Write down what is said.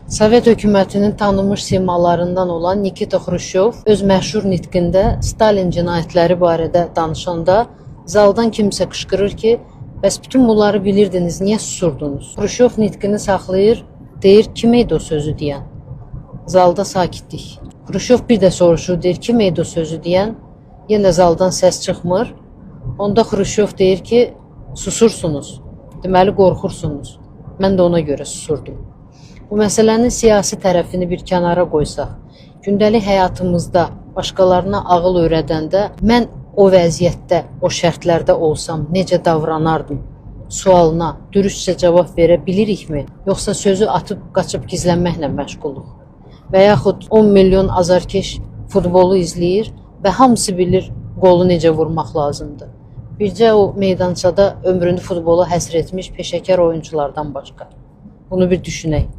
Sovet hökumətinin tanınmış simalarından olan Nikita Xruşov öz məşhur nitqində Stalin cinayətləri barədə danışanda zaldan kimsə qışqırır ki, bəs bütün bunları bilirdiniz, niyə susurdunuz? Xruşov nitqini saxlayır, deyir, kim idi o sözü deyən? Zalda sakitlik. Xruşov bir də soruşur, deyir, kim idi o sözü deyən? Yenə zaldan səs çıxmır. Onda Xruşov deyir ki, susursunuz. Deməli qorxursunuz. Mən də ona görə susurdum. Bu məsələnin siyasi tərəfini bir kənara qoysaq, gündəlik həyatımızda başqalarına ağıl öyrədəndə mən o vəziyyətdə, o şərtlərdə olsam necə davranardım sualına dürüstcə cavab verə bilirikmi, yoxsa sözü atıb qaçıb gizlənməklə məşğuluq? Və yaxud 10 milyon azarkeş futbolu izləyir və hamısı bilir qolu necə vurmaq lazımdır. Bircə o meydançada ömrünü futbola həsr etmiş peşəkar oyunçulardan başqa. Bunu bir düşünək.